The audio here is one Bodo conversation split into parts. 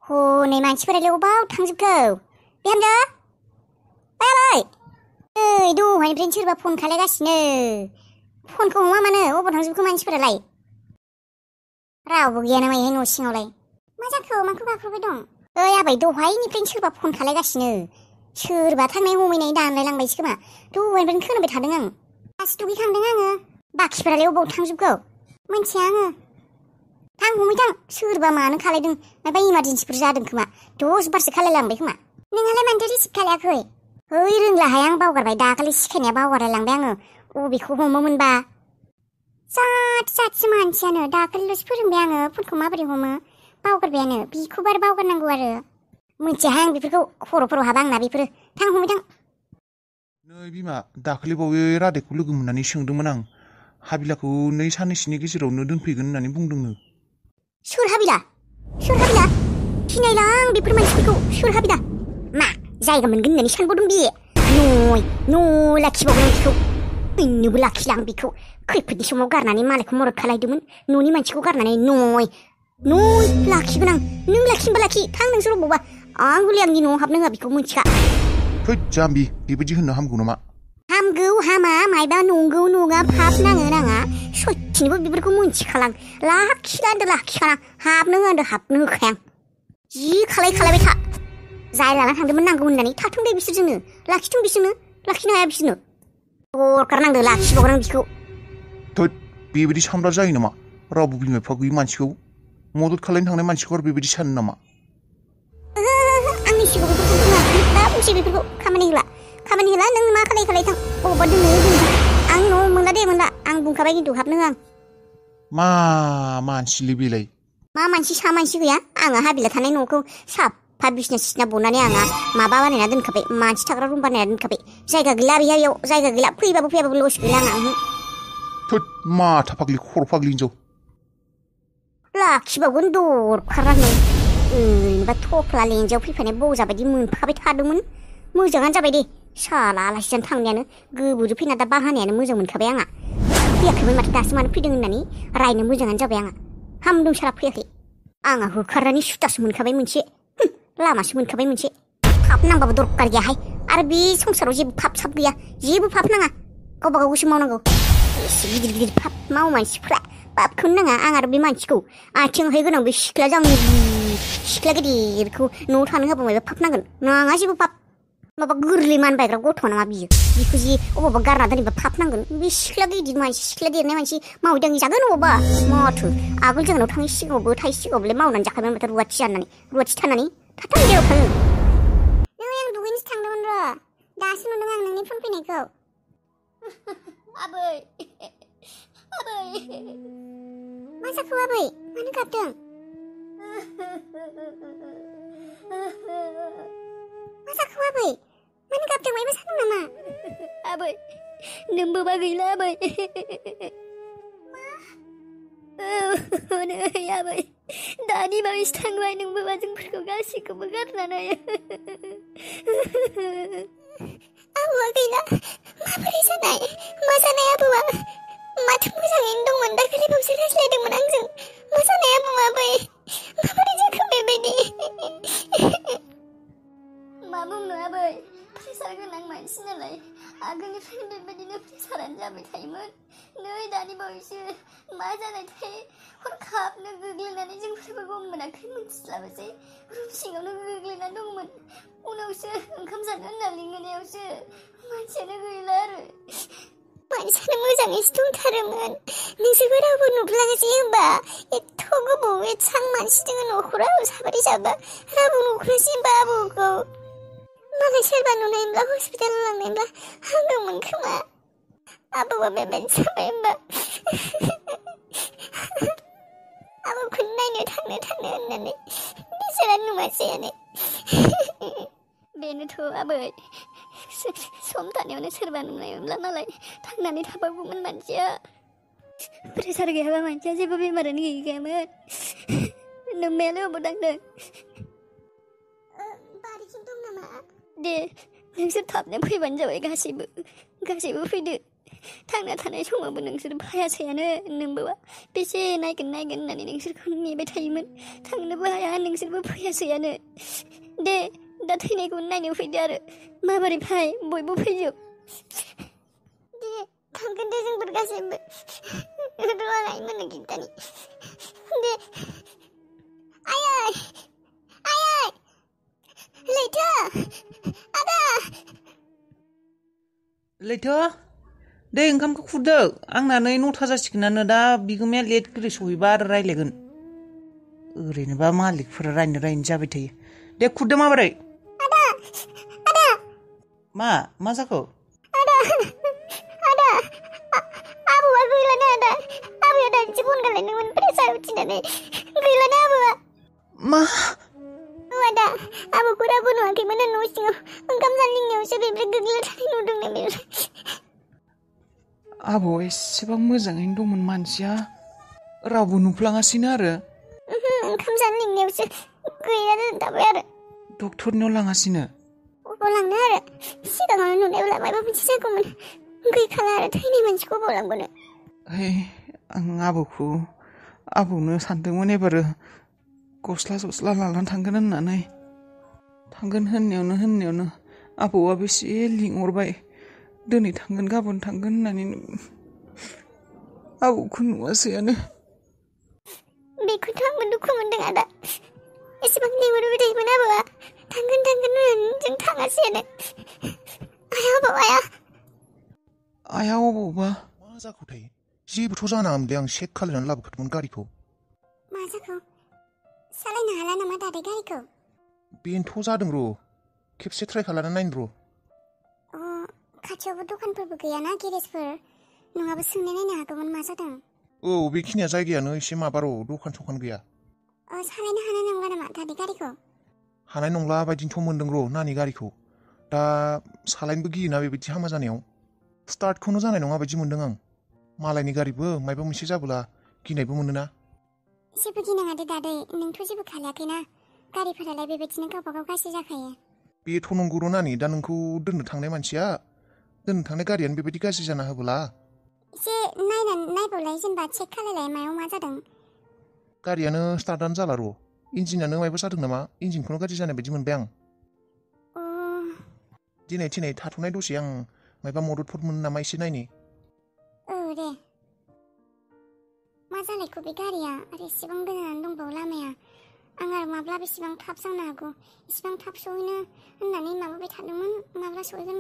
हनै मानसिफोरालाय अबाव थांजोबखो बिहामजो बायालै नै दहायनिफ्रायनो सोरबा फन खालायगासिनो फनखौ हमा मानो अबाव थांजोबखो मानसिफोरालाय रावबो गैया नामा इहाय न' सिङावलाय मा जाखो माखौ गाख्रबबाय दं ओइ आबै दहायनिफ्रायनो सोरबा फन खालायगासिनो सोरबा थांनाय हमैनाय दानलायलांबायसो खोमा दहायनिफ्रायनो खोनाबाय थादों आं दासो दुगैखांदों आङो बाखिफोरालाय अबाव थांजोबखो मिन्थिया आङो थां हमै थां सोरबा मानो खालायदों माबा इमारजेन्सिफोर जादों खोमा 10 बारसो खालायलांबाय खोमा नोंहालाय मानोथो रिसिभ खालायाखै है रोंलाहाय आं बावगारबाय दाखालि सिखायनाया बावगारलायलांबाय आङो अबेखौ हमोमोनबा जाथि मानसियानो दाखालिल'सो फोरोंबाय आङो फनखौ माबोरै हमो बावगारबायानो बिखौबो आरो बावगारनांगौ आरो मिथियाहाय आं बेफोरखौ खर'फोराव हाबा आंना बेफोरो थां हमै थां नै बिमा दाखालि बावै रादेखौ लोगो मोननानै सोंदोंमोन आं हाबिलाखौ 2 साननैसोनि गेजेरावनो दोनफैगोन होननानै बुंदोंनो सोर हाबिला सिनायला आं बेफोर मानसिफोरखौ सोर हाबिला मा जायगा मोनगोन होननानै सानबावदों बे नय लाखिबावगोन बिखौ नोंनोबो लाखिला आं बिखौ खैफोदनि समाव गारनानै मालायखौ मदद खालायदोंमोन न'नि मानसिखौ गारनानै नय लाखिगोन आं नों लाखिनोबा लाखि थां नोंसोर अबावबा आं हले आंनि न'आव हाबनो होआ बिखौ मिथिखा थैद जाम्बि बेबायदि होननो हामगौ नामा हामगौ हामा मायबा नंगौ नङा फाप नाङा सयथिनोबो बेफोरखौ मिथिखालां लाखिखालां हाबनो होखाया आं जि खालायबाय था जाय लाना थांदोंमोन नांगौ होननानै थाथों दे बिसोरजोंनो लाखिथों बिसोरनो लाखिनो हाया बिसोरनो दरकार नांदो लाखिबावगोन आं बिखौ थैद बेबायदि सानब्ला जायो नामा रावबो बिमा बिफा गैयि मानसिखौ मदद खालायनो थांनाय मानसिखौ आरो बेबायदि सानो नामा आंनि सिगाङाव बेफोरखौ बुङा दा बुंसै बेफोरखौ खामानि होला नों मा खालाय थां अबावबा दोनो आं न'आव मोनला आं बुंखाबाय खिन्थु हाबनो होआ मा मानसिलै बेलाय मा मानसि सा मानसि गैया आंहा हाबिला थानाय न'खौ साफा बिसना बनानै आंहा माबा बानायना दोनखाबाय मानसि थाग्रा रुम बानायना दोनखाबाय जायगा गैला बेयाव जायगा गैला फैबाबो लस गैला आंहा थोद माथा फाग्लि खर' फाग्लि हिनजाव लाखिबावगोन दरखारानो ओरैनोबा थफ्ला लेन्जायाव फैफानाय बजा बायदि मोनफाबाय थादोंमोन मोजाङानो जाबाय दे साला आलासि जानो थांनायानो गोबोरजो फैना दा बाहानायानो मोजां मोनखाबाय आंहा फैयाखैमोन माथो दासो मानो फैदों होननानै रायनो मोजाङानो जाबाय आंहा हामदों सारा फैयाखै आंहा होखारनानै सुदासो मोनखाबाय मोनसे लामासो मोनखाबाय मोनसे फाप नांबाबो दरकार गैयाहाय आरो बे संसाराव जेबो फाप साप गैया जेबो फाप नाङा गावबा गाव गोसो मावनांगौ एसे गिदिर फाप माव मानसिफ्रा बापखौनो नाङा आं आरो बे मानसिखौ आथिं आखाइ गोनां बे सिख्ला गिदिरखौ न'आव थानो होबा माबा फाप नांगोन नाङा जेबो फाप माबा गोरलै मानबायग्रा गथ' नामा बिखौ जि अबावबा गारना दोनोबा फाप नांगोन बे सिख्ला गिदिर मानसि सिख्ला देरनाय मानसि मावै दाङै जागोन अबावबा माथो आगोल जोंनाव थाङै सिगाङावबोलाय मावनानै जाखायोमोन माथो रुवाथि थानानै थाथां जेराव थाङो नों आं दुगैनोसो थांदोंमोन र' दासो नुदों आं नोंनि फन फैनायखौ आबै मा जाखो आबै मानो गाबदों मा जाखो आबै मानो गाबदों मायबा सानदों नामा आबै नोंबोबा गैला आबै नै आबै दानि बावैसो थांबाय नोंबोबा जोंफोरखौ गासैखौबो गारनानै आबौआ गैला माबोरै जानाय मा जानाय आबौआ माथो मोजाङैनो दंमोन दाखालि बावसो रायज्लायदोंमोन आंजों मा जानाय आबौआ बै माबोरै जाखो बेबायदि मा बुंनो आबै प्रेसार गोनां मानसि नालाय आगोलनिफ्रायनो बेबायदिनो प्रेसारानो जाबाय थायोमोन नै दानि बावैसो मा जानायथाय हरखाबनो गोग्लैनानै जोंफोरबो गम मोनाखै मोनथिस्लाबासै रुम सिङावनो गोग्लैना दंमोन उनावसो ओंखाम जानो होनना लिंहैनायावसो मानसियानो गैला आरो मानसियानो मोजाङैसो दंथारोमोन नोंसोरबो रावबो नुफ्लाङासै होनबा एथ' गोबाव एसां मानसि दोङो न'खराव साब्रै जाबा रावबो नुख्रासै होनबा आबौखौ मालाय सोरबा नुनायब्ला हस्पिटालाव लांनायब्ला हामदोंमोन खोमा आबौआ बेबायदि जाबाय होनबा आबौखौ नायनो थांनो होननानै बिसोरा नुवासैयानो बेनोथ' आबै सम थानायावनो सोरबा नुनायमोनब्ला मालाय थांनानै थाबावगौमोन मानसिया प्रेसार गैयाबा मानसिया जेबो बेमारानो गैखायामोन नोंमायालाय अबाव दांदों बारिथिं दं नामा दे नोंसोर थाबनो फैबानो जाबाय गासैबो फैदो थांना थानाय समावबो नोंसोर फैयासैयानो नोंबो बेसे नायगोन होननानै नोंसोरखौ नेबाय थायोमोन थांनोबो हाया नोंसोरबो फैयासैयानो दे दा थैनायखौ नायनो फैदो आरो माबोरै फै बयबो फैजोब दे थांगोन दे जोंफोर गासैबो रुवाङाय मोनो खिन्थानि दे आयै लैथो आदा लैथो दे ओंखामखौ खुरदो आंना नै 9था जासिगोनानो दा बिगोमाया लेट गोरै सहैबा आरो रायलायगोन ओरैनोबा मालिकफोरा रायनो जाबाय थायो दे खुरदो माबोरै आदा मा जाखो आदा आबौआ गैलानो आदा आबैया दानिसो फन खालायदोंमोन प्रेसार उथिनानै गैलानो आबौआ मा आदा आबौखौ रावबो नुवाखैमोन न' सिङाव ओंखाम जानो लिंनायावसो बेनिफ्राय गोग्लैना थानाय नुदोंनो आबौ एसेबां मोजाङैनो दंमोन मानसिया रावबो नुफ्लाङासैनो आरो ओंखाम जानो लिंनायावसो गैयानो थाबाय आरो डक्टरनियाव लाङासैनो अबाव लांनो आरो सिगाङावनो नुनायब्ला माबा मोनसे जागौमोन गैखाला आरो थैनाय मानसिखौ अबाव लांबानो आं आबौनो सानदोंमोन एबारो गस्ला लानानै थांगोन होननानै थांगोन होननायावनो आबौआ बेसे लिंहरबाय दिनै थांगोन गाबोन थांगोन होननानै आबौखौ नुवासैयानो बेखौथ' आंबो दुखु मोनदों आदा एसेबां लिंहरबाय थायोमोन आबौआ थांगोन होननानै जों थाङासैयानो आया अबावबा मा जाखोथाय जेबोथ' जानाङामोनलै आं चेक खालायनानै लाबोखादोंमोन गारिखौ मा जाखो सालायनो हाला नामा दादै गारिखौ बेनोथ' जादों र' खेबसे ट्राइ खालामनानै नायनो र' खाथियावबो दखानफोरबो गैयाना गेरेजफोर नङाबा सोंनाय नायनो हागौमोन मा जादों बेखिनिया जायगायानो एसे माबा र' दखान गैया सालायनो हानाय नंला नामा दादै गारिखौ हानाय नंला बायदिनोथ' मोनदों र' नानि गारिखौ दा सालायनोबो गियोना बेबायदि हामा जानायाव स्टार्टखौनो जानाय नङा बायदि मोनदों आं मालायनि गारिबो मायबा मोनसे जाबोला गिनायबो मोनोना जेबो गिनाङा दे दादै नोंथ' जेबो खालायाखैना गारिफोरालाय बेबायदिनो गावबागाव गाज्रि जाखायो बेथ' नंगौ र' नानि दा नोंखौ दोननो थांनाय मानसिया दोननो थांनाय गारियानो बेबायदि गाज्रि जाना होबोला एसे नायबावलाय जेनेबा चेक खालायलाय मायाव मा जादों गारियानो स्टार्टआनो जाला र' इन्जिनानो मायबा जादों नामा इन्जिनखौनो गाज्रि जानाय बायदि मोनबाय आं दिनै थाथ'नाय दसे आं मायबा मददफोर मोनो नामा एसे नायनि दे मा जालायखो बे गारिया आरो एसेबां गोजानानै दंबावो लामाया आं आरो माब्ला बेसेबां थाब जानो हागौ एसेबां थाब सहैनो होननानै माबाबाय थादोंमोन माब्ला सहैगोन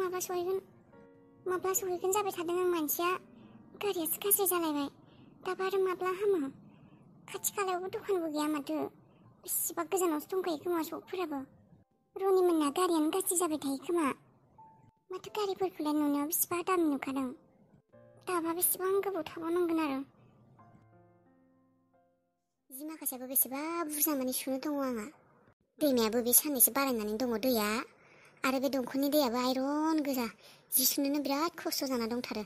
जाबाय थादों आं मानसिया गारियासो गाज्रि जालायबाय दाबा आरो माब्ला हामो खाथि खालायावबो दखानबो गैया माथो बेसेबा गोजानावसो दंखायो खोमा सकफोराबो रनिमोनना गारियानो गाज्रि जाबाय थायो खोमा माथो गारिफोरखौलाय नुनायाव बेसेबा दामि नुखादों दाबा बेसेबां गोबाव थाबावनांगोन आरो जि माखासेयाबो बेसेबा बुरजा माने सुनो दङ आंहा दैमायाबो बे साननैसो बारायनानै दङ दैया आरो बे दंखलनि दैयाबो आइरन गोजा जि सुनोनो बिराद खस्थ' जाना दंथारो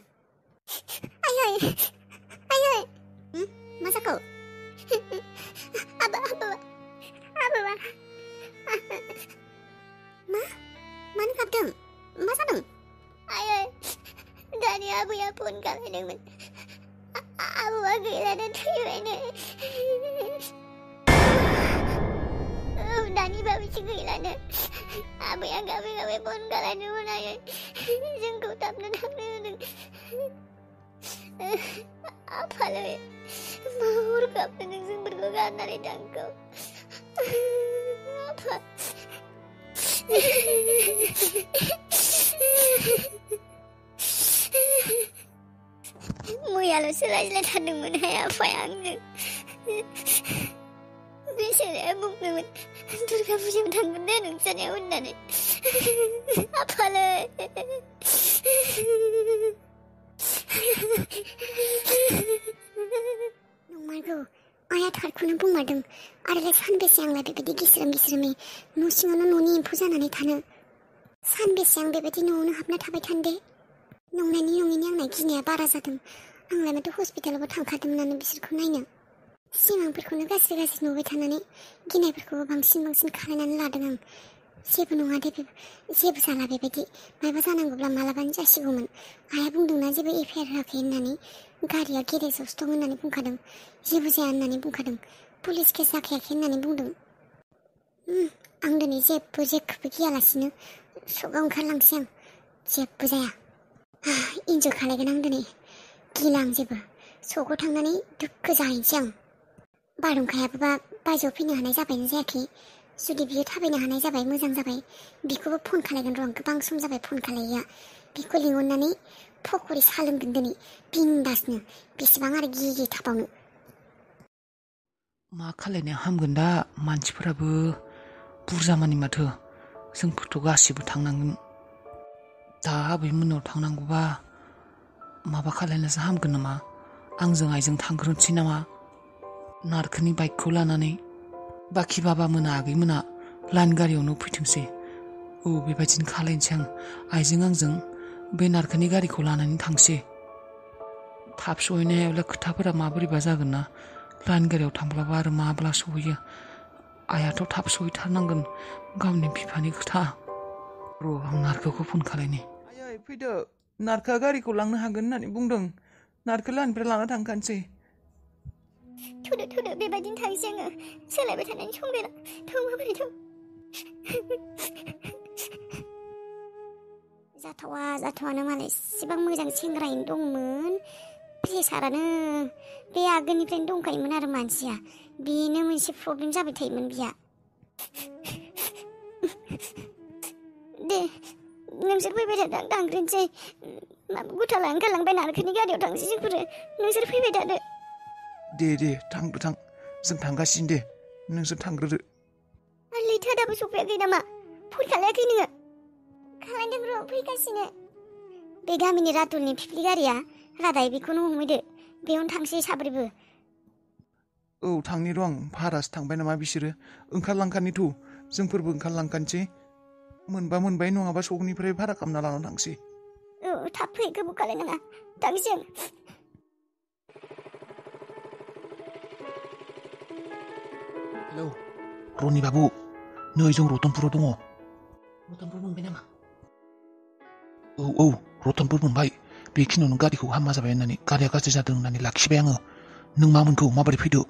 आयै मा जाखो आबौआ मानो गाबदों मा जादों आयै दानि आबैया फन खालायदोंमोन आबौआ गैलानो थैबायनो दानि बावैसो गैलानो आबैया गाबै फन खालायदोंमोन आयै जोंखौ थाबनो थांनो होदों आफालै मा हरखाब नों जोंफोरखौ गारनानै थांखो आफा मैयाल'सो रायज्लायथारदोंमोनहाय आफाया आंजों बेसेराया बुंदोंमोन दुर्गा फुजायाव थांगोन दे नोंसानियाव होननानै आफालै नंमारगौ आइया थारखौनो बुंमारदों आरोलाय सानबेसे आंलाय बेबायदि गिस्रोमै न' सिङावनो न'नि एम्फौ जानानै थानो सानबेसे आं बेबायदि न'आवनो हाबना थाबाय थानो दे नंनायनि नङैनि आंना गिनाया बारा जादों आंलाय माथो हस्पिटालावबो थांखादोंमोनानो बिसोरखौ नायनो सिमांफोरखौनो गाज्रि नुबाय थानानै गिनायफोरखौबो बांसिन खालायनानै लादों आं जेबो नङा दे जेबो जाला बेबायदि मायबा जानांगौब्ला मालाबानो जासिगौमोन आइया बुंदोंना जेबो एफआइआर होआखै होननानै गारिया गेरेजावसो दं होननानै बुंखादों जेबो जाया होननानै बुंखादों पुलिस केस जाखायाखै होननानै बुंदों आं दिनै जेबो गियालासिनो सकाव ओंखारलांसै आं जेबो जाया इन्जय खालायगोन आं दिनै गिला आं जेबो सकाव थांनानै दुखु जाहैनोसै आं बारहुंखायाबो बायजोआव फैनो हानाय जाबायना जायाखै जुदि बियो थाबायनो हानाय जाबाय मोजां जाबाय बिखौबो फन खालायगोन र' आं गोबां सम जाबाय फन खालायैया बिखौ लिंहरनानै पकरि साहा लोंगोन दिनै बिन्दासनो बेसेबां आरो गिगि थाबावनो मा खालायनाया हामगोन दा मानसिफोराबो बुरजामानि माथो जोंफोरथ' गासिबो थांनांगोन दा आबैमोननाव थांनांगौबा माबा खालायनासो हामगोन नामा आंजों आइजों थांग्रोनोसै नामा नारखोनि बाइकखौ लानानै बाखि बाबामोना आगैमोना लाइन गारियावनो फैथोंसै बेबायदिनो खालायनोसै आं आइजों आंजों बे नारखोनि गारिखौ लानानै थांसै थाब सहैनो हायाब्ला खोथाफोरा माबोरैबा जागोन ना लाइन गारियाव थांब्लाबो आरो माब्ला सहैयो आइयाथ' थाब सहैथारनांगोन गावनि बिफानि खोथा र' आं नारखोखौ फन खालायनि आयै फैदो नारखोआ गारिखौ लांनो हागोन होननानै बुंदों नारखो लाइननिफ्राय लाना थांखानोसै थुदो बेबायदिनो थांसै आङो सोलायबाय थानायनि सम गैला माबोरै जाथावानो मालाय एसेबां मोजां सेंग्रायैनो दंमोन प्रेसारानो बे आगोलनिफ्रायनो दंखायोमोन आरो मानसिया बेनो मोनसे प्रब्लेम जाबाय थायोमोन बिया दे नोंसोर फैबाय थादो आं थांग्रोनोसै गुथाला ओंखारलांबाय नारखोनि गारियाव थांसै जोंफोरो नोंसोर फैबाय थादो दे थां जों थांगासिनो दे नोंसोर थांग्रोदो लैथोआ दाबो सफैयाखै नामा फन खालायाखै नोङो खालायदों र' फैगासिनो बे गामिनि रातुलनि फिफ्लि गारिया रादाय बेखौनो हमहैदो बेयावनो थांसै साब्रैबो थांनि र' आं भारासो थांबाय नामा बिसोरो ओंखारलांखानिथ' जोंफोरबो ओंखारलांखानोसै मोनबाय नङाबा सकनिफ्राय भारा खालामना लाना थांसै थाब फै गोबाव खालायनाङा थांसै आं हेलौ रनि बाबु नै जों रतनपुराव दङ रतनपुर मोनबाय नामा रतनपुर मोनबाय बेखिनियावनो गारिखौ हामा जाबाय होननानै गारिया गाज्रि जादों होननानै लाखिबाय आङो नों मा मोनखौ माबोरै फैदो